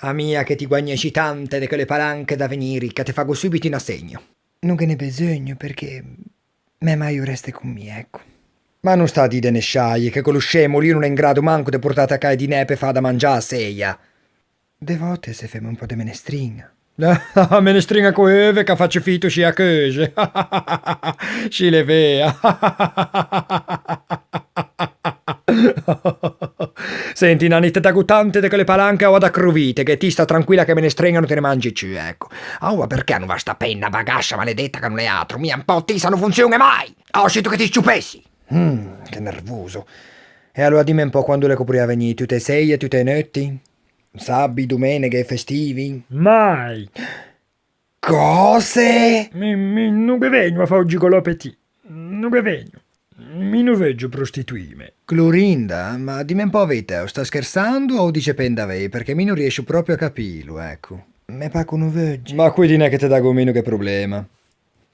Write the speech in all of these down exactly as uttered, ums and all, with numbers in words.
A mia che ti guagnessi tante de quelle palanche da vegnî rica, te fago subito un assegno. No ghe n'é beseugno, perché mæ mari o reste con mi, ecco. Ma no stâ a dî de nesciaie, che quello scemo lì no l'é in grado manco de portâte a cà i dinæ pe fâ da mangiâ a seia. De vote se femo un pö de menestrin-a. Menestrin-a co euve che a face fito sciâ a cheuse. Scì l'é vea. Senti, Nani, te dago tante de quelle palanche oua da crovite, che ti stà tranquilla che menestrin-a no te ne mangi ciù, ecco. Oua, perché no va sta penna bagascia maledeta che no l'é atro? Mia un pö ti sa no fonçioñe mai! Oh, sito che ti sciupessi! Mm, che nervoso. E aloa dime un pö, quando l'é che o porìa vegnî? Tute e seie, tute e neutti? Sabi, domeneghe, festivi? Mai! Cöse? Mi, mi no ghe vegno a fâ o gigolò pe ti. No ghe vegno. Mi no veugio prostituîme. Clorinda, ma dime un pö, Vita, o stà schersando o o dixe pe indavei? Perché mi no riescio proprio a capîlo, ecco. Me pâ che o no veuggi. Ma co i dinæ che te dago mi no gh'é problema.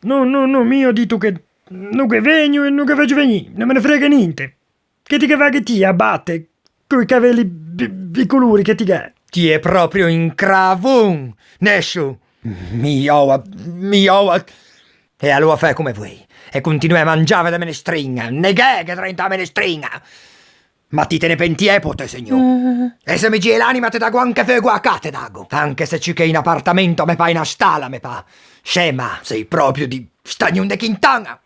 No, no, no, mi o go dito che no ghe vegno e no ghe veugio vegnî. No me ne frega ninte. Che ti ghe vaghe ti a bate, coi cavelli bi-, bicolori che ti gh'æ. Ti è proprio un cravon, Nescio! Mi oua, mi oua. E aloa fæ come voei. E continuæ a mangiâve de menestrin-a. Neghæghe drento a menestrin-a. Ma ti te ne pentiæ po te, Signô? E se me gio l'anima te dago anche feugo a cà, te dago. Anche se ciù che un apartamento me pâ una stala, me pâ. Scema, sei proprio di stagnon de Quintan-a.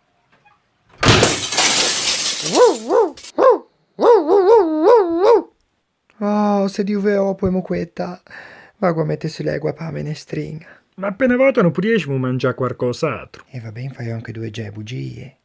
Oh, se Dio veu, o poemo queta. Vago a mete su l'egua pe a menestrin-a. Ma pe na vòta no podiesimo mangiâ quarcös'atro? E va ben, faio anche doe gee bugie.